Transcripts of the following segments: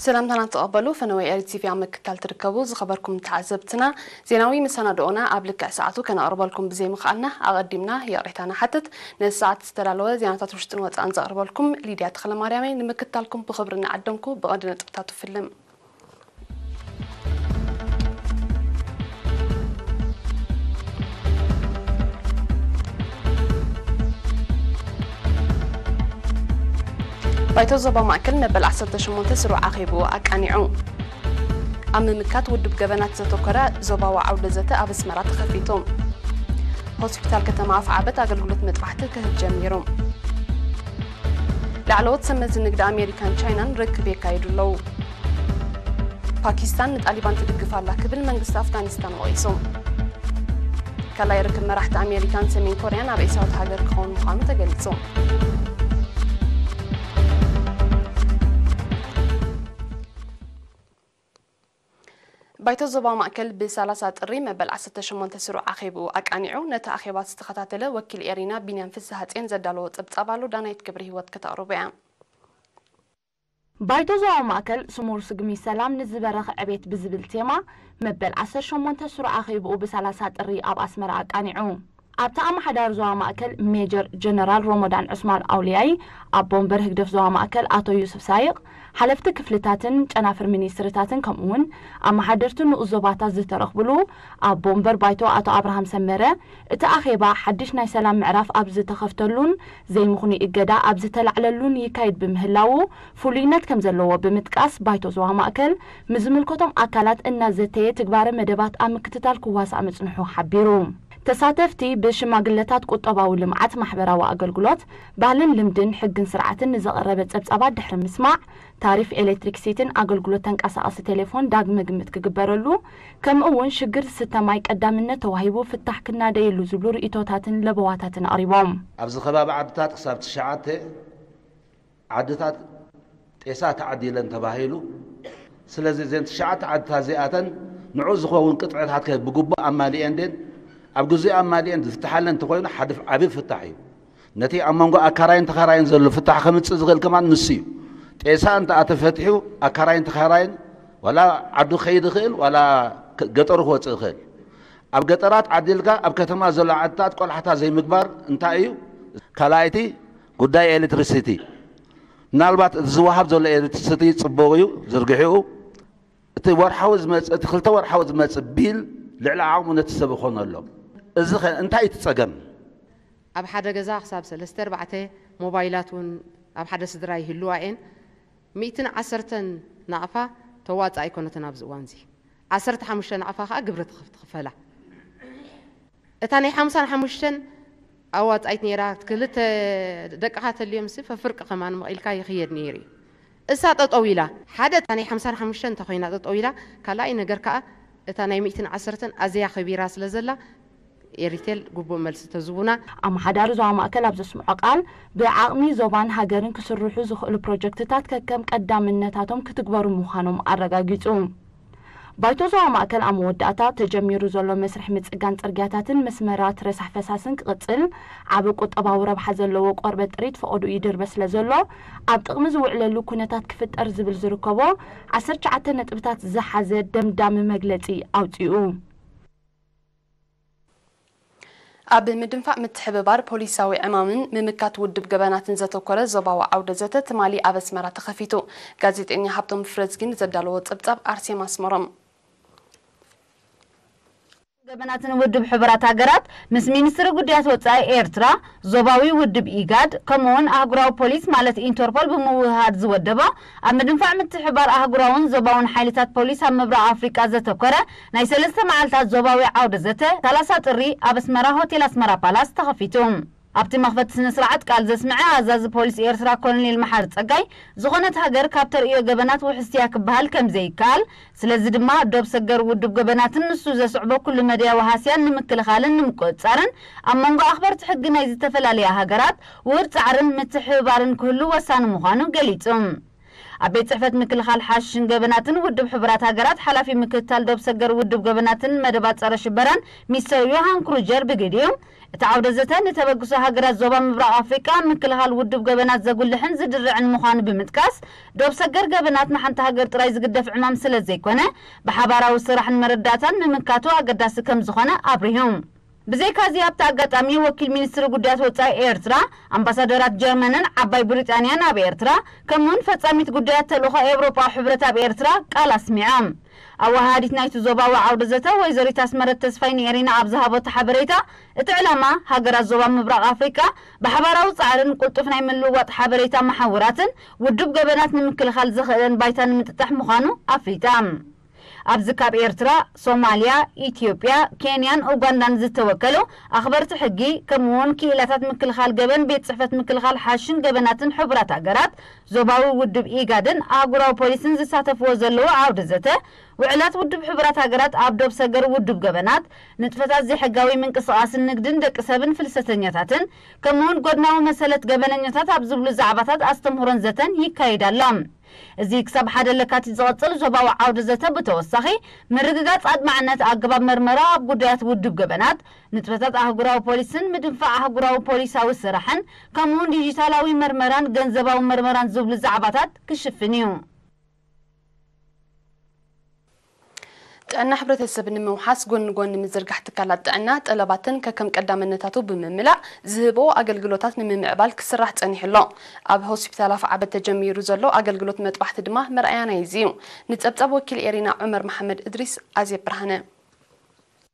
ሰላምታና ተቐበሉ። ፈነወ ኤሪ ቲቪ ኣብ ምክትታል ትርከቡ ዝኸበርኩም ተዓዘብትና፣ ዜናዊ መሰናድኦና ኣብ ልክዕ ሰዓቱ ከነቕርበልኩም ብዘይምኽኣልና ኣቐዲምና ይቕሬታ ንሓትት። ነዚ ሰዓት ዝተዳለወ ዜናታት ውሽጥን ወጻእን ዘቕርበልኩም ሊድያ ተኽለማርያም እየ። ንምክትታልኩም ብኽብሪ እናዓደምኩ ብቐንዲ ነጥብታቱ ፍልም። ባይቶ ዞባ ማእከል መበል ዓሰርተ ሸሞንተ ስሩዕ ኣኼብኡ ኣቃኒዑ። ኣብ ምምካት ውድብ ገበናት ዘተኮረ ዞባዊ ዓውደ ዘተ ኣብ ኣስመራ ተኸፊቱ። ሆስፒታል ከተማ ኣፍዓበት ኣገልግሎት መጥባሕቲ ክህብ ጀሚሩ። ላዕለዎት ሰመዚ ንግዲ ኣሜሪካን ቻይናን ርክብ የካይዱ ኣለዉ። ፓኪስታን ንጣሊባን ትድግፍ ኣላ ክብል መንግስቲ ኣፍጋኒስታን ወቒሱ። ካልኣይ ርክብ መራሕቲ ኣሜሪካን ሰሜን ኮርያን ኣብ ኤስያዊት ሃገር ክኸውን ምዃኑ ተገሊጹ። ባይቶ ዞባ ማእከል ብሰላሳ ጥሪ መበል ዓሰርተ ሸሞንተ ስሩዕ ኣኼብኡ ኣቃኒዑ። ነቲ ኣኼባ ዝተኸታተለ ወኪል ኤሪና ቢንያም ፍስሃጽዮን ዘዳለዎ ጸብጻብ ኣሎ፣ ዳናይት ክብሪ ህይወት ከተቕርቦ እያ። ባይቶ ዞባ ማእከል ስሙር ስጉሚ ሰላም ንዝበረኽ ዕቤት ብዝብል ቴማ መበል ዓሰርተ ሸሞንተ ስሩዕ ኣኼብኡ ብሰላሳ ጥሪ ኣብ ኣስመራ ኣቃኒዑ። ኣብቲ ኣመሓዳሪ ዞባ ማእከል ሜጀር ጀነራል ሮሞዳን ዑስማን ኣውልያይ፣ ኣቦ ወንበር ህግደፍ ዞባ ማእከል ኣቶ ዩሱፍ ሳይቕ፣ ሓለፍቲ ክፍልታትን ጨናፍር ሚኒስትርታትን ከምኡውን ኣመሓደርቲ ንኡስ ዞባታት ዝተረኽብሉ ኣቦ ወንበር ባይቶ ኣቶ ኣብርሃም ሰመረ፣ እቲ ኣኼባ ሓድሽ ናይ ሰላም ምዕራፍ ኣብ ዝተኸፍተሉን ዘይምኽኑይ እገዳ ኣብ ዝተላዕለሉን ይካየድ ብምህላዉ ፍሉይነት ከም ዘለዎ ብምጥቃስ፣ ባይቶ ዞባ ማእከል ምስ ዝምልከቶም ኣካላት እናዘተየ ትግባረ መደባት ኣብ ምክትታል ክዋሳእ ምጽንሑ ሓቢሩ። ተሳተፍቲ ብሽማግለታት ቁጠባዊ ልምዓት፣ ማሕበራዊ ኣገልግሎት፣ ባህልን ልምድን፣ ሕግን ስርዓትን ንዘቐረበ ጸብጻባት ድሕሪ ምስማዕ፣ ታሪፍ ኤሌክትሪክሲቲን ኣገልግሎት ተንቀሳቐሲ ቴሌፎን ዳግመ ግምት ክግበረሉ፣ ከምኡ እውን ሽግር ዝስተ ማይ ቀዳምነት ተዋሂቡ ፍታሕ ክናደየሉ ዝብሉ ርእይቶታትን ለበዋታትን ኣቕሪቦም። ኣብዚ ከባቢ ዓድታት ክሳብ ትሽዓተ ዓድታት ጤሳ ተዓዲለን ተባሂሉ። ስለዚ እዘን ትሽዓተ ዓድታት እዚኣተን ንዑ ዝኸውን ቅጥዕታት ከ ብግቡእ ኣማሊኤን ደን ኣብ ግዜኡ ኣማሊኤን ዝፍትሓለን እንተኾይኑ ሓደ ዓብዪ ፍታሕ እዩ። ነቲ ኣብ መንጎ ኣካራይን ተኻራይን ዘሎ ፍታሕ ከምጽእ ዝኽእል ከማን ንሱ እዩ። ጤሳ እንተ ኣተፈትሑ ኣካራይን ተኻራይን ዋላ ዓዱ ክኸይድ ይኽእል ዋላ ገጠሩ ክወጽእ ይኽእል። ኣብ ገጠራት ዓዲልካ ኣብ ከተማ ዘሎ ዓድታት ቆላሕታ ዘይምግባር እንታይ እዩ? ካልኣይቲ ጉዳይ ኤሌክትሪሲቲ፣ ምናልባት እቲ ዝወሃብ ዘሎ ኤሌክትሪሲቲ ጽቡቕ እዩ ዝርግሒኡ። እቲ ወርሓዊ ዝመጽእ፣ እቲ ክልተ ወርሓዊ ዝመጽእ ቢል ልዕሊ ዓቕሙ ነቲ ሰብ ይኾኖ ኣሎ። እዚ ኸ እንታይ እዩ እቲ ጸገም? ኣብ ሓደ ገዛ ክሳብ ሰለስተ ኣርባዕተ ሞባይላት እውን ኣብ ሓደ ስድራ ይህልዋ እየን። ሚእትን ዓሰርተን ናቕፋ ተዋጽእ ኣይኮነትን ኣብዚ እዋን እዚ። ዓሰርተ ሓሙሽተ ናቕፋ ከኣ ግብሪ ትኽፍ-፣ ትኽፈላ። እታ ናይ ሓምሳን ሓሙሽተን ኣዋጻኢት ነይራ፣ ክልተ ደቅኻ ተልዮምሲ ፈፍርቂ ከማን መቒልካ ይኽየድ ነይሩ እዩ። እሳ ጠጠው ኢላ፣ ሓደ እታ ናይ ሓምሳን ሓሙሽተን እንተኾይና ጠጠው ኢላ፣ ካልኣይ ነገር ከኣ እታ ናይ ሚእትን ዓሰርተን ኣዝያ ከቢራ ስለ ዘላ፣ ኤሪቴል ግቡእ መልሲ ተዝቡና። ኣመሓዳሪ ዞባ ማእከል ኣብ ዘስምዖ ቃል፣ ብዓቕሚ ዞባን ሃገርን ክስርሑ ዝኽእሉ ፕሮጀክትታት ከከም ቀዳምነታቶም ክትግበሩ ምዃኖም ኣረጋጊጹ። ባይቶ ዞባ ማእከል ኣብ መወዳእታ፣ ተጀሚሩ ዘሎ መስርሕ ምጽጋን ጽርግያታትን መስመራት ረሳሕ ፈሳስን ክቕጽል፣ ዓቢ ቁጠባዊ ረብሓ ዘለዎ ቆርበት ጥሪት ፈቐድኡ ይድርበ ስለ ዘሎ፣ ኣብ ጥቕሚ ዝውዕለሉ ኩነታት ክፍጠር ዝብል ዝርከቦ ዓሰርተ ትሽዓተ ነጥብታት ዝሓዘ ደምዳሚ መግለጺ ኣውጺኡ። ኣብ ምድንፋዕ ምትሕብባር ፖሊሳዊ ዕማምን ምምካት ውድብ ገበናትን ዘተኮረ ዞባዊ ዓውደ ዘተ ትማሊ ኣብ ኣስመራ ተኸፊቱ። ጋዜጠኛ ሃብቶም ፍረዝጊ ንዘዳለዎ ጸብጻብ ኣርሴማ ኣስመሮም። ገበናትን ውድብ ሕቡራት ሃገራት ምስ ሚኒስትሪ ጉዳያት ወጻኢ ኤርትራ፣ ዞባዊ ውድብ ኢጋድ፣ ከምኡውን ኣህጉራዊ ፖሊስ ማለት ኢንተርፖል ብምውህሃድ ዝወደቦ ኣብ ምድንፋዕ ምትሕብባር ኣህጉራውን ዞባውን ሓይልታት ፖሊስ ኣብ ምብራቕ ኣፍሪቃ ዘተኮረ ናይ ሰለስተ መዓልታት ዞባዊ ዓውደ ዘተ ሰላሳ ጥሪ ኣብ ኣስመራ ሆቴል ኣስመራ ፓላስ ተኸፊቱ። ኣብቲ መኽፈቲ ስነ ስርዓት ቃል ዘስምዐ ኣዛዚ ፖሊስ ኤርትራ ኮሎኔል መሓሪ ጸጋይ፣ ዝኾነት ሃገር ካብ ተርእዮ ገበናት ውሕስቲ እያ ክበሃል ከም ዘይከኣል፣ ስለዚ ድማ ዶብ ሰገር ውድብ ገበናትን ንሱ ዘስዕቦ ኩሉ መድያዊ ሃስያን ንምክልኻልን ንምቁጽጻርን ኣብ መንጎ ኣኽበርቲ ሕጊ ናይ ዝተፈላለያ ሃገራት ውሁድ ጻዕርን ምትሕብባርን ክህሉ ወሳኒ ምዃኑ ገሊጹ። ኣብ ቤት ጽሕፈት ምክልኻል ሓሽን ገበናትን ውድብ ሕቡራት ሃገራት ሓላፊ ምክትታል ዶብ ሰገር ውድብ ገበናትን መደባት ጸረ ሽበራን ሚስተር ዮሃን ክሩጀር ብግዲኡ፣ እቲ ዓውደ ዘተ ንተበግሶ ሃገራት ዞባ ምብራቕ ኣፍሪቃ ምክልኻል ውድብ ገበናት ዘጉልሕን ዝድርዕን ምዃኑ ብምጥቃስ፣ ዶብ ሰገር ገበናት ንሓንቲ ሃገር ጥራይ ዝግደፍ ዕማም ስለ ዘይኮነ፣ ብሓባራዊ ስራሕን መረዳእታን ምምካቱ ኣገዳሲ ከም ዝኾነ ኣብሪሁ። ብዘይካዚ ኣብቲ ኣጋጣሚ ወኪል ሚኒስትሪ ጉዳያት ወጻኢ ኤርትራ፣ ኣምባሳደራት ጀርመንን ዓባይ ብሪጣንያን ኣብ ኤርትራ፣ ከምኡውን ፈጻሚት ጉዳያት ተልእኾ ኤውሮጳዊ ሕብረት ኣብ ኤርትራ ቃል ኣስሚዖም። ኣወሃሃዲት ናይቲ ዞባዊ ዓውደ ዘተ ወይዘሪት ኣስመረት ተስፋይ ንኤሪና ኣብ ዝሃበቶ ሓበሬታ፣ እቲ ዕላማ ሃገራት ዞባ ምብራቕ ኣፍሪቃ ብሓባራዊ ጻዕርን ቅልጡፍ ናይ ምልውዋጥ ሓበሬታ መሓውራትን ውዱብ ገበናት ንምክልኻል ዘኽእለን ባይታ ንምጥጣሕ ምዃኑ ኣፍሊጣ። ኣብዚ ካብ ኤርትራ፣ ሶማልያ፣ ኢትዮጵያ፣ ኬንያን ኡጋንዳን ዝተወከሉ ኣኽበርቲ ሕጊ፣ ከምኡውን ክኢላታት ምክልኻል ገበን ቤት ጽሕፈት ምክልኻል ሓሽን ገበናትን ሕቡራት ሃገራት፣ ዞባዊ ውድብ ኢጋድን ኣህጉራዊ ፖሊስን ዝሳተፍዎ ዘለዉ ዓውደ ዘተ፣ ውዕላት ውድብ ሕቡራት ሃገራት ኣብ ዶብ ሰገር ውዱብ ገበናት፣ ንጥፈታት ዘይሕጋዊ ምንቅስቓስን ንግድን ደቂ ሰብን ፍልሰተኛታትን፣ ከምኡውን ጎድናዊ መሰለት ገበነኛታት ኣብ ዝብሉ ዛዕባታት ኣስተምህሮን ዘተን ይካየድ ኣሎ። እዚ ክሳብ ሓደ ለካቲት ዝቐጽል ዞባዊ ዓውደ ዘተ ብተወሳኺ ምርግጋጽ ኣድማዕነት ኣገባብ መርመራ ኣብ ጉዳያት ውዱብ ገበናት፣ ንጥፈታት ኣህጉራዊ ፖሊስን ምድንፋዕ ኣህጉራዊ ፖሊሳዊ ስራሕን፣ ከምኡውን ዲጂታላዊ መርመራን ገንዘባዊ መርመራን ዝብሉ ዛዕባታት ክሽፍን እዩ። ጥዕና ሕብረተሰብ ንምውሓስ ጎኒ ጎኒ ምዝርጋሕ ትካላት ጥዕና ጠለባትን ከከም ቀዳምነታቱ ብምምላእ ዝህብኦ ኣገልግሎታት ንምምዕባል ክስራሕ ጸኒሑ ኣሎ። ኣብ ሆስፒታል ኣፍዓበት ተጀሚሩ ዘሎ ኣገልግሎት መጥባሕቲ ድማ መርኣያ ናይዚ እዩ። ንጸብጻብ ወኪል ኤሪና ዑመር መሓመድ እድሪስ፣ ኣዜብ ብርሃነ።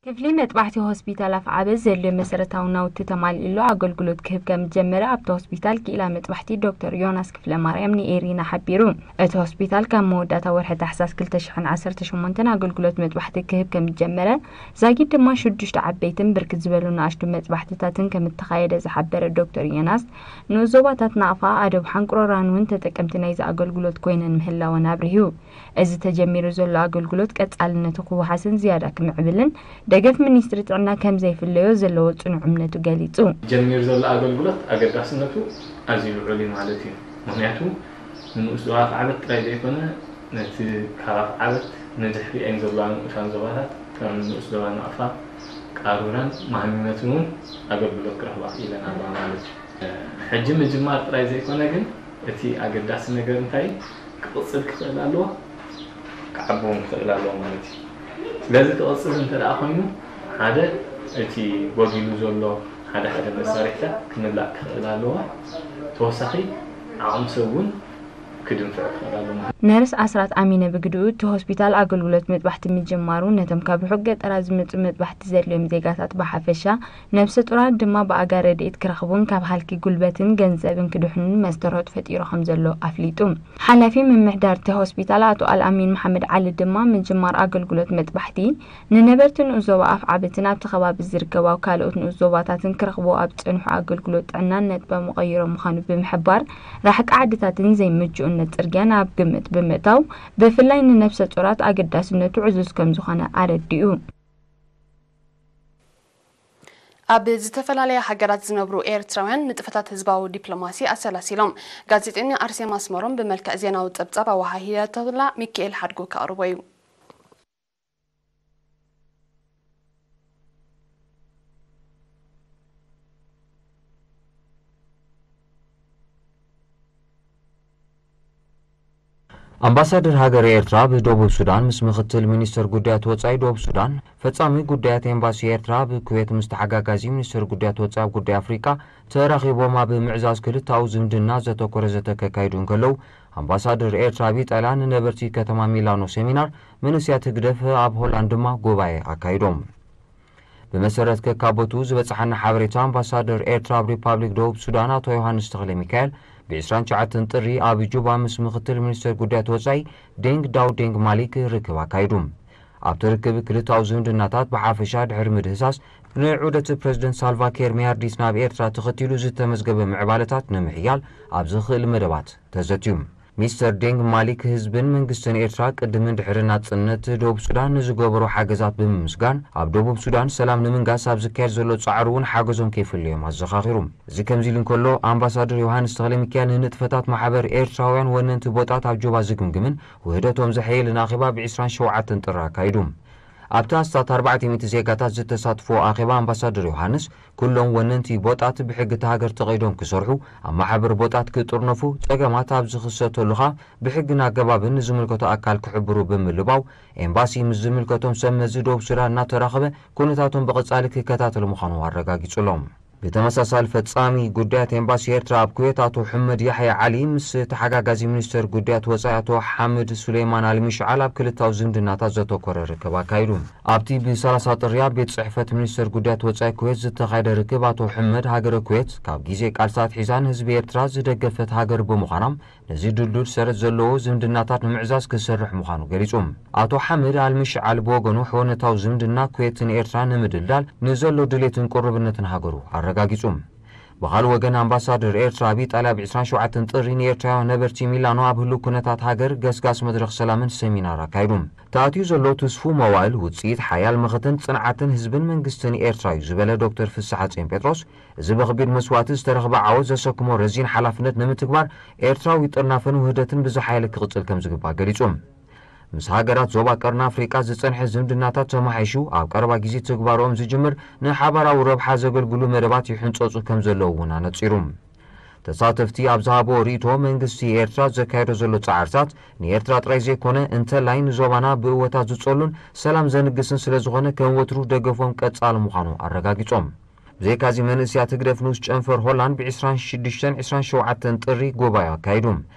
ክፍሊ መጥባሕቲ ሆስፒታል ኣፍዓበት ዘድልዮ መሰረታዊ ናውቲ ተማሊእሉ ኣገልግሎት ክህብ ከም ዝጀመረ ኣብቲ ሆስፒታል ክኢላ መጥባሕቲ ዶክተር ዮናስ ክፍለማርያም ንኤሪና ሓቢሩ። እቲ ሆስፒታል ካብ መወዳእታ ወርሒ ታሕሳስ ክልተ ሽሕን ዓሰርተ ሸሞንተን ኣገልግሎት መጥባሕቲ ክህብ ከም ዝጀመረ፣ ዛጊድ ድማ ሽዱሽተ ዓበይትን ብርክት ዝበሉ ንኣሽቱ መጥባሕትታትን ከም እተኻየደ ዝሓበረ ዶክተር ዮናስ፣ ንኡስ ዞባታት ናቕፋ፣ ኣደብ ሓንቁሮራን እውን ተጠቀምቲ ናይዚ ኣገልግሎት ኮይነን ምህላወን ኣብሪሁ። እዚ ተጀሚሩ ዘሎ ኣገልግሎት ቀጻልነቱ ክወሓስን ዝያዳ ክምዕብልን ደገፍ ሚኒስትሪ ጥዕና ከም ዘይፍለዮ ዘለዎ ጽኑዕ እምነቱ ገሊጹ። ጀሚሩ ዘሎ ኣገልግሎት ኣገዳስነቱ ኣዝዩ ልዑል እዩ ማለት እዩ። ምኽንያቱ ንንኡስ ዞባ ኣፍዓበት ጥራይ ዘይኮነ፣ ነቲ ካብ ኣፍዓበት ንድሕሪኣን ዘለዋ ንኡሳን ዞባታት ከም ንኡስ ዞባ ናቕፋ፣ ቃሩራን ማህሚመትን እውን ኣገልግሎት ክረኽባ ክኢለን ኣለዋ ማለት እዩ። ሕጂ ምጅማር ጥራይ ዘይኮነ ግን፣ እቲ ኣገዳሲ ነገር እንታይ፣ ክቕጽል ክኽእል ኣለዎ፣ ክዓቢ እውን ክኽእል ኣለዎ ማለት እዩ። ስለዚ ክቕጽል እንተ ደኣ ኮይኑ፣ ሓደ እቲ ጎዲሉ ዘሎ ሓደ ሓደ መሳርሒታት ክምላእ ክኽእል ኣለዎ። ተወሳኺ ዓቕሚ ሰብ እውን ክድንፍዕ ክኽእል ኣለዎ ማለት እዩ። ነርስ ኣስራት ኣሚነ ብግድኡ፣ እቲ ሆስፒታል ኣገልግሎት መጥባሕቲ ምጅማሩ ነቶም ካብ ርሑቕ ገጠራት ዝመጹ መጥባሕቲ ዘድልዮም ዜጋታት ብሓፈሻ፣ ነብሰ ጡራት ድማ ብኣጋ ረድኤት ክረኽቡን ካብ ሃልኪ ጉልበትን ገንዘብን ክድሕኑን መስተርሆት ፈጢሩ ከም ዘሎ ኣፍሊጡ። ሓላፊ ምምሕዳር እቲ ሆስፒታል ኣቶ ኣልኣሚን መሓመድ ዓሊ ድማ ምጅማር ኣገልግሎት መጥባሕቲ ንነበርቲ ንኡስ ዞባ ኣፍዓበትን ኣብቲ ከባቢ ዝርከባ ካልኦት ንኡስ ዞባታትን ክረኽብዎ ኣብ ዝጸንሑ ኣገልግሎት ጥዕናን ነጥበ መቐይሮ ምዃኑ ብምሕባር፣ ራሕቂ ዓድታትን ዘይምቹእነት ጽርግያን ኣብ ግምት ብምእታው፣ ብፍላይ ንነብሰ ጡራት ኣገዳስነቱ ዕዙዝ ከም ዝኾነ ኣረዲኡ። ኣብ ዝተፈላለያ ሃገራት ዝነብሩ ኤርትራውያን ንጥፈታት ህዝባዊ ዲፕሎማሲ ኣሰላሲሎም። ጋዜጠኛ ኣርሴማ ኣስመሮም ብመልክዕ ዜናዊ ጸብጻብ ኣወሃሂዳቶላ፣ ሚካኤል ሓድጉ ከቕርቦ እዩ። ኣምባሳደር ሃገረ ኤርትራ ኣብ ደቡብ ሱዳን ምስ ምኽትል ሚኒስተር ጉዳያት ወጻኢ ደቡብ ሱዳን፣ ፈጻሚ ጉዳያት ኤምባሲ ኤርትራ ኣብ ኩዌት ምስ ተሓጋጋዚ ሚኒስተር ጉዳያት ወጻኢ ኣብ ጉዳይ ኣፍሪቃ ተራኺቦም ኣብ ምዕዛዝ ክልተኣዊ ዝምድና ዘተኮረ ዘተ ከካይዱ እንከለዉ፣ ኣምባሳደር ኤርትራ ኣብ ኢጣልያ ንነበርቲ ከተማ ሚላኖ ሴሚናር፣ መንእሰያት ህግደፍ ኣብ ሆላንድ ድማ ጉባኤ ኣካይዶም። ብመሰረት ከካበቱ ዝበጽሓና ሓበሬታ፣ ኣምባሳደር ኤርትራ ኣብ ሪፓብሊክ ደቡብ ሱዳን ኣቶ ዮሃንስ ተኽለ ሚካኤል ብ ዕስራን ትሽዓተን ጥሪ ኣብ ጁባ ምስ ምኽትል ሚኒስተር ጉዳያት ወጻኢ ዴንግ ዳው ዴንግ ማሊክ ርክብ ኣካይዱ። ኣብቲ ርክብ ክልተኣዊ ዝምድናታት ብሓፈሻ ድሕሪ ምድህሳስ ንዑደት ፕረዚደንት ሳልቫ ኪር ማያርዲት ናብ ኤርትራ ተኸቲሉ ዝተመዝገበ ምዕባለታት ንምሕያል ኣብ ዝኽእል መደባት ተዘትዩ። ሚስተር ዴንግ ማሊክ ህዝብን መንግስትን ኤርትራ ቅድምን ድሕሪ ናጽነት ደቡብ ሱዳን ንዝገበሮ ሓገዛት ብምምስጋን፣ ኣብ ደቡብ ሱዳን ሰላም ንምንጋስ ኣብ ዝካየድ ዘሎ ጻዕሪ እውን ሓገዞም ከይፍለዮም ኣዘኻኺሩ። እዚ ከምዚ ኢሉ እንከሎ፣ ኣምባሳደር ዮሃንስ ተኽለሚካኤል ንንጥፈታት ማሕበር ኤርትራውያን ወነንቲ ቦጣት ኣብ ጆባ ዝግምግምን ውህደቶም ዘሐየልን ኣኼባ ብ ዕስራን ሸውዓተን ጥሪ ኣካይዱ። ኣብቲ ኣስታት ኣርባዕተ ሚእቲ ዜጋታት ዝተሳትፎ ኣኼባ ኣምባሳደር ዮሃንስ፣ ኩሎም ወነንቲ ቦጣት ብሕጊ እታ ሃገር ተቐይዶም ክሰርሑ፣ ኣብ ማሕበር ቦጣት ክጥርነፉ፣ ጸገማት ኣብ ዝኽሰተሉ ኸኣ ብሕግን ኣገባብን ንዝምልከቶ ኣካል ክሕብሩ ብምልባው፣ ኤምባሲ ምስ ዝምልከቶም ሰብ መዚ ደቡብ ሱዳን እናተራኸበ ኩነታቶም ብቐጻሊ ክከታተል ምዃኑ ኣረጋጊጹሎም። ብተመሳሳሊ፣ ፈጻሚ ጉዳያት ኤምባሲ ኤርትራ ኣብ ኩዌት ኣቶ ሕመድ ያሕያ ዓሊ ምስ ተሓጋጋዚ ሚኒስተር ጉዳያት ወጻኢ ኣቶ ሓምድ ሱሌይማን ኣልሚሽዓል ኣብ ክልታዊ ዝምድናታት ዘተኮረ ርክብ ኣካይዱ። ኣብቲ ብ ሰላሳ ጥሪ ኣብ ቤት ጽሕፈት ሚኒስተር ጉዳያት ወጻኢ ኩዌት ዝተኻየደ ርክብ፣ ኣቶ ሕመድ፣ ሃገረ ኩዌት ካብ ግዜ ቃልሲ ኣትሒዛ ንህዝቢ ኤርትራ ዝደገፈት ሃገር ብምዃና፣ ነዚ ድልዱል ሰረት ዘለዎ ዝምድናታት ንምዕዛዝ ክሰርሕ ምዃኑ ገሊጹ። ኣቶ ሓምድ ኣልምሽዓል ብወገኑ፣ ሕውነታዊ ዝምድና ኩዌትን ኤርትራን ንምድልዳል ንዘሎ ድሌትን ቅሩብነትን ሃገሩ ኣረጋጊጹ። ብኻልእ ወገን፣ ኣምባሳደር ኤርትራ ኣብ ኢጣልያ ብ ዕስራን ሸውዓተን ጥሪ ንኤርትራውያን ነበርቲ ሚላኖ ኣብ ህሉው ኩነታት ሃገር ገስጋስ መድረኽ ሰላምን ሰሚናር ኣካይዱ። ተኣትዩ ዘሎ ትስፉው መዋእል ውጽኢት ሓያል መኸተን ጽንዓትን ህዝብን መንግስትን ኤርትራ እዩ ዝበለ ዶክተር ፍስሓ ጽዮን ጴጥሮስ፣ እዚ ብኸቢድ መስዋእቲ ዝተረኽበ ዓወት ዘሰክሞ ረዚን ሓላፍነት ንምትግባር ኤርትራዊ ጥርናፈን ውህደትን ብዝሓየለ ክቕጽል ከም ዝግባእ ገሊጹ። ምስ ሃገራት ዞባ ቀርኒ ኣፍሪቃ ዝጸንሐ ዝምድናታት ተመሓይሹ ኣብ ቀረባ ግዜ ትግባሮም ዝጅምር ንሓባራዊ ረብሓ ዘገልግሉ መደባት ይሕንጸጹ ከም ዘለዉ እውን ኣነጺሩ። ተሳተፍቲ ኣብ ዝሃብዎ ርእይቶ፣ መንግስቲ ኤርትራ ዘካየዶ ዘሎ ጻዕርታት ንኤርትራ ጥራይ ዘይኮነ፣ እንተላይ ንዞባና ብእወታት ዝጸሉን ሰላም ዘንግስን ስለ ዝኾነ፣ ከም ወትሩ ደገፎም ቀጻሊ ምዃኑ ኣረጋጊጾም። ብዘይካዚ፣ መንእስያት ህግደፍ ንኡስ ጨንፈር ሆላንድ ብ ዕስራን ሽዱሽተን ዕስራን ሸውዓተን ጥሪ ጉባኤ ኣካይዱ።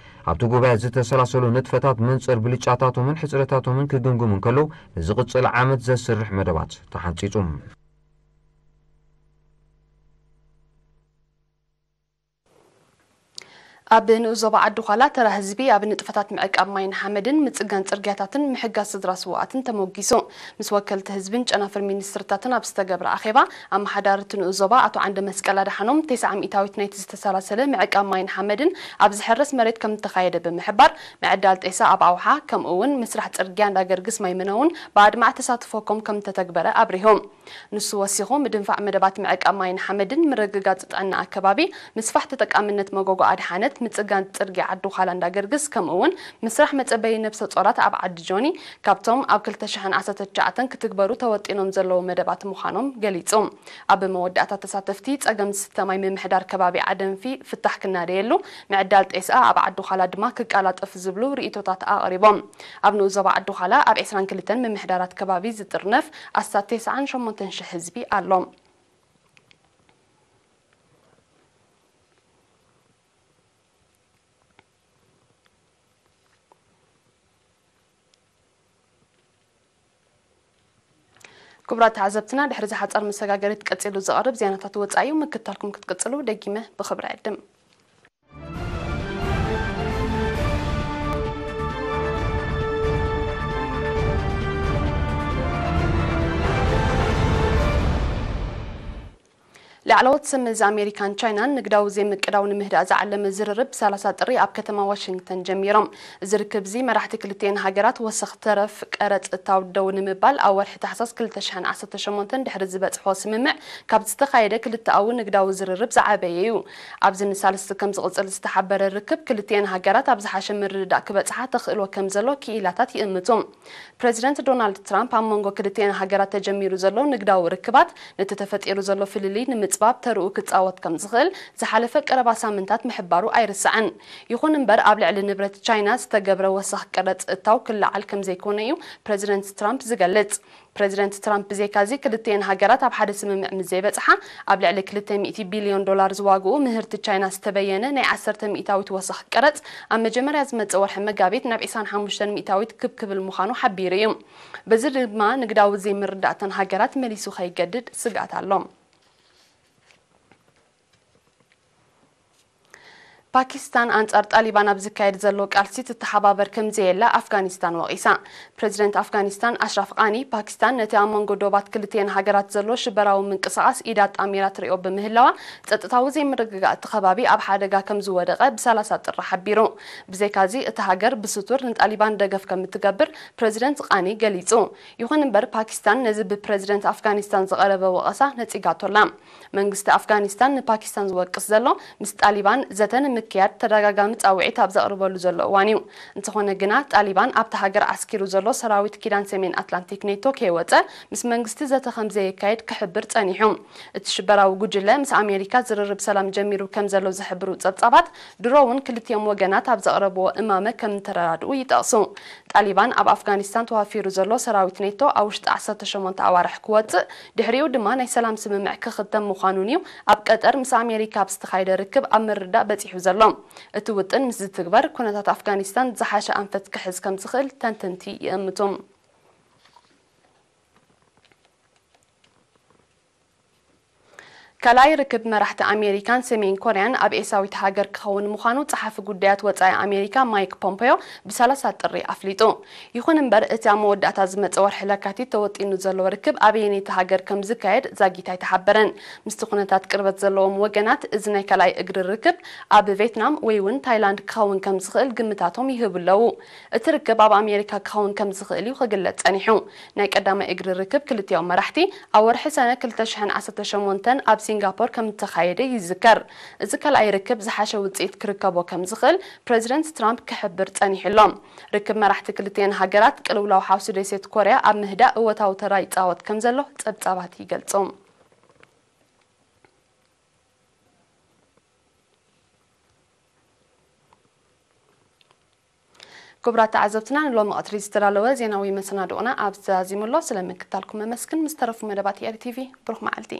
ኣብቲ ጉባኤ ዝተሰላሰሉ ንጥፈታት መንጽር ብልጫታቶምን ሕጽረታቶምን ክግምግሙ እንከለዉ፣ ንዝቕጽል ዓመት ዘስርሕ መደባት ተሓንጺጹ። ኣብ ንኡስ ዞባ ዓዲ ዃላ፣ ተራ ህዝቢ ኣብ ንጥፈታት ምዕቃብ ማይን ሓመድን ምጽጋን ጽርግያታትን ምሕጋዝ ስድራ ስዉኣትን ተሞጊሱ። ምስ ወከልቲ ህዝብን ጨናፍር ሚኒስትርታትን ኣብ ዝተገብረ ኣኼባ፣ ኣመሓዳሪ እቲ ንኡስ ዞባ ኣቶ ዓንደ መስቀል ኣድሓኖም፣ ተስዓ ሚእታዊት ናይቲ ዝተሰላሰለ ምዕቃብ ማይን ሓመድን ኣብ ዝሕረስ መሬት ከም እተኻየደ ብምሕባር፣ ምዕዳል ጤሳ ኣብ ኣውሓ፣ ከምኡ እውን ምስራሕ ጽርግያ እንዳ ገርግስ ማይ መነውን ብኣድማዕ ተሳትፎ ኮም ከም እተተግበረ ኣብሪሆም። ንሱ ወሲኹ፣ ምድንፋዕ መደባት ምዕቃብ ማይን ሓመድን፣ ምርግጋጽ ጥዕና ኣከባቢ፣ ምስፋሕ ተጠቃምነት መጎጎ ኣድሓነት፣ ምጽጋን ጽርግያ ዓዲ ዃላ እንዳ ገርግስ፣ ከምኡ እውን ምስራሕ መጸበዪ ነብሰ ጾራት ኣብ ዓዲ ጆኒ፣ ካብቶም ኣብ ክልተ ሽሕን ዓሰርተ ትሽዓተን ክትግበሩ ተወጢኖም ዘለዉ መደባት ምዃኖም ገሊጹ። ኣብ መወዳእታ፣ ተሳተፍቲ ጸገም ዝስተ ማይ ምምሕዳር ከባቢ ዓደንፊ ፍታሕ ክናደየሉ፣ ምዕዳል ጤስኣ ኣብ ዓዲ ዃላ ድማ ክቀላጠፍ ዝብሉ ርእይቶታት ኣቕሪቦም። ኣብ ንኡስ ዞባ ዓዲ ዃላ ኣብ ዕስራን ክልተን ምምሕዳራት ከባቢ ዝጥርነፍ ኣስታት ተስዓን ሸሞንተን ሽሕ ህዝቢ ኣሎ። ክቡራት ተዓዘብትና፣ ድሕሪ እዚ ሓጻር መሰጋገሪት ቀጺሉ ዝቐርብ ዜናታት ወጻኢ እዩ። ምክትታልኩም ክትቅጽሉ ደጊመ ብኽብሪ ዕድም። ላዕለዎት ሰብ መዚ ኣሜሪካን ቻይናን ንግዳዊ ዘይምቅዳው ንምህዳእ ዝዓለመ ዝርርብ ሰላሳ ጥሪ ኣብ ከተማ ዋሽንግተን ጀሚሮም። እዚ ርክብ እዚ መራሕቲ ክልቲኤን ሃገራት ወሰኽ ተረፍ ቀረጽ እታው ደው ንምባል ኣብ ወርሒ ታሕሳስ ክልተ ሽሕን ዓሰርተ ሸሞንተን ድሕሪ ዝበጽሖ ስምምዕ ካብ ዝተኻየደ ክልተኣዊ ንግዳዊ ዝርርብ ዝዓበየ እዩ። ኣብዚ ንሳልስቲ ከም ዝቕጽል ዝተሓበረ ርክብ ክልቲኤን ሃገራት ኣብ ዝሓሸ ምርድዳእ ክበጽሓ ተኽእሎ ከም ዘሎ ክኢላታት ይእምቱ። ፕረዚደንት ዶናልድ ትራምፕ ኣብ መንጎ ክልቲኤን ሃገራት ተጀሚሩ ዘሎ ንግዳዊ ርክባት ነቲ ተፈጢሩ ዘሎ ፍልልይ ንምጽባብ ተርኡ ክጻወት ከም ዝኽእል ዝሓለፈ ቀረባ ሳምንታት ምሕባሩ ኣይርሳዕን። ይኹን እምበር፣ ኣብ ልዕሊ ንብረት ቻይና ዝተገብረ ወሰኽ ቀረጽ እታው ክለዓል ከም ዘይኮነ እዩ ፕረዚደንት ትራምፕ ዝገልጽ። ፕረዚደንት ትራምፕ ብዘይካዚ፣ ክልቲኤን ሃገራት ኣብ ሓደ ስምምዕ ምስ ዘይበጽሓ፣ ኣብ ልዕሊ ክልተ ሚእቲ ቢልዮን ዶላር ዝዋግኡ ምህርቲ ቻይና ዝተበየነ ናይ ዓሰርተ ሚእታዊት ወሰኽ ቀረጽ ኣብ መጀመርያ ዝመጽእ ወርሒ መጋቢት ናብ ዕስራን ሓሙሽተን ሚእታዊት ክብ ክብል ምዃኑ ሓቢሩ እዩ። በዚ ድማ ንግዳዊ ዘይምርዳእተን ሃገራት መሊሱ ከይገድድ ስግኣት ኣሎ። ፓኪስታን ኣንጻር ጣሊባን ኣብ ዝካየድ ዘሎ ቃልሲ ትተሓባበር ከም ዘየላ ኣፍጋኒስታን ወቒሳ። ፕረዚደንት ኣፍጋኒስታን ኣሽራፍ ቓኒ፣ ፓኪስታን ነቲ ኣብ መንጎ ዶባት ክልቲኤን ሃገራት ዘሎ ሽበራዊ ምንቅስቓስ ኢድ ኣጣሚራ ትሪኦ ብምህላዋ፣ ጸጥታዊ ዘይምርግጋእ እቲ ከባቢ ኣብ ሓደጋ ከም ዝወደቐ ብ30 ጥሪ ሓቢሩ። ብዘይካዚ፣ እታ ሃገር ብስቱር ንጣሊባን ደገፍ ከም እትገብር ፕረዚደንት ቓኒ ገሊጹ። ይኹን እምበር፣ ፓኪስታን ነዚ ብፕረዚደንት ኣፍጋኒስታን ዝቐረበ ወቐሳ ነጺጋቶ ኣላ። መንግስቲ ኣፍጋኒስታን ንፓኪስታን ዝወቅስ ዘሎ፣ ምስ ጣሊባን ዘተ ንምክያድ ተደጋጋሚ ጻውዒት ኣብ ዘቕርበሉ ዘሎ እዋን እዩ። እንተኾነ ግና፣ ጣሊባን ኣብታ ሃገር ዓስኪሩ ዘሎ ሰራዊት ኪዳን ሰሜን ኣትላንቲክ ኔቶ ከይወጸ ምስ መንግስቲ ዘተ ከም ዘየካይድ ክሕብር ጸኒሑ። እቲ ሽበራዊ ጉጅለ ምስ ኣሜሪካ ዝርርብ ሰላም ጀሚሩ ከም ዘሎ ዝሕብሩ ጸብጻባት፣ ድሮ እውን ክልቲኦም ወገናት ኣብ ዘቕረብዎ እማመ ከም እተረዳድኡ ይጠቕሱ። ጣሊባን ኣብ ኣፍጋኒስታን ተዋፊሩ ዘሎ ሰራዊት ኔቶ ኣብ ውሽጢ ዓሰርተ ሸሞንተ ኣዋርሕ ክወጽእ፣ ድሕሪኡ ድማ ናይ ሰላም ስምምዕ ክኽተም ምዃኑን እዩ ኣብ ቀጠር ምስ ኣሜሪካ ኣብ ዝተኻየደ ርክብ ኣብ ምርዳእ በጺሑ ዘሎ። እቲ ውጥን ምስ ዝትግበር፣ ኩነታት ኣፍጋኒስታን ዝሓሸ ኣንፈት ክሕዝ ከም ዝኽእል ተንተንቲ ይእምቱ። ካልኣይ ርክብ መራሕቲ ኣሜሪካን ሰሜን ኮርያን ኣብ ኤሳዊት ሃገር ክኸውን ምዃኑ ጸሓፊ ጉዳያት ወጻኢ ኣሜሪካ ማይክ ፖምፔዮ ብ30 ጥሪ ኣፍሊጡ። ይኹን እምበር፣ እቲ ኣብ መወዳእታ ዝመጸ ወርሒ ለካቲት ተወጢኑ ዘሎ ርክብ ኣበየነይቲ ሃገር ከም ዝካየድ ዛጊት ኣይተሓበረን። ምስቲ ኩነታት ቅርበት ዘለዎም ወገናት፣ እዚ ናይ ካልኣይ እግሪ ርክብ ኣብ ቬትናም ወይ እውን ታይላንድ ክኸውን ከም ዝኽእል ግምታቶም ይህቡ ኣለዉ። እቲ ርክብ ኣብ ኣሜሪካ ክኸውን ከም ዝኽእል እዩ ክግለጽ ጸኒሑ። ናይ ቀዳማይ እግሪ ርክብ ክልቲኦም መራሕቲ ኣብ ወርሒ ሰነ ክልተ ሽሕን ዓሰርተ ሸሞንተን ኣብ ሲንጋፖር ከም እተኻየደ ይዝከር። እዚ ካልኣይ ርክብ ዝሓሸ ውጽኢት ክርከቦ ከም ዝኽእል ፕረዚደንት ትራምፕ ክሕብር ጸኒሑ ኣሎ። ርክብ መራሕቲ ክልቲኤን ሃገራት ቅልውላው ሓውሲ ደሴት ኮርያ ኣብ ምህዳእ እወታዊ ተራ ይጻወት ከም ዘሎ ጸብጻባት ይገልጹ። ክቡራት ተዓዘብትና፣ ንሎሚ ቀትሪ ዝተዳለወ ዜናዊ መሰናድኦና ኣብዚ ተዛዚሙ ኣሎ። ስለ ምክታልኩም ኣመስግን። ምስ ተረፉ መደባት ኤሪ ቲቪ ብሩኽ መዓልቲ።